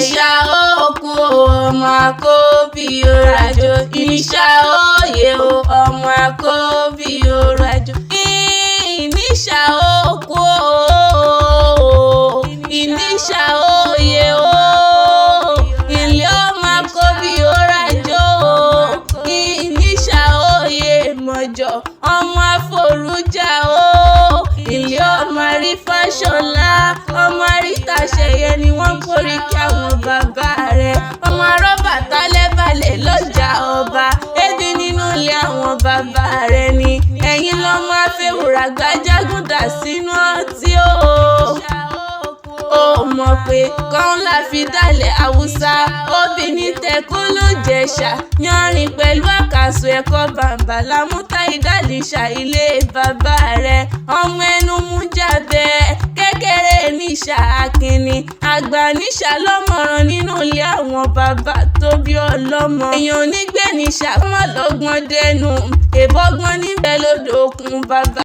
Ìníṣà òkú ọmọ àkóbí òràjò. Ìníṣà òye o, ọmọ àkóbí òràjò. Ìníṣà òkú o, ìníṣà òye o, ilé ọmọ àkóbí òràjò. Ìníṣà òye mọ̀jọ̀, ọmọ àforújà o, ilé ọmọ àrífàṣọlá, ọmọ àrítàṣeyẹ ni wọ́n forí kí àwọn bàbá rẹ̀. Ọmọ arọ́bà tálẹ́balẹ̀ lọ́jà ọba, ebi nínú ilé àwọn bàbá rẹ̀ ni. Ẹ̀yin lọ́mọ afẹ́wòrà gbájágùndà sínú ọtí o. Ó mọ̀ pé kọ́ń la fi dálẹ̀ Haúsá, obìnrin tẹ̀kọ́ ló jẹ̀ṣà, yanrìn pẹ̀lú àkàsọ̀ ẹ̀kọ́ bàǹbà lámúta ìdálẹ́sà ilé bàbá rẹ̀. Ọmọ ẹnu mú jábẹ́ kékeré níṣà akínni, àgbà níṣà lọ́mọ̀ràn nínú ilé àwọn bàbá tó bí ọlọ́mọ. Èèyàn onígbé níṣà kọ́mọ lọ́gbọ́n dẹnu, èbọ́gbọ́n níbẹ̀ lódò òkun bàbá.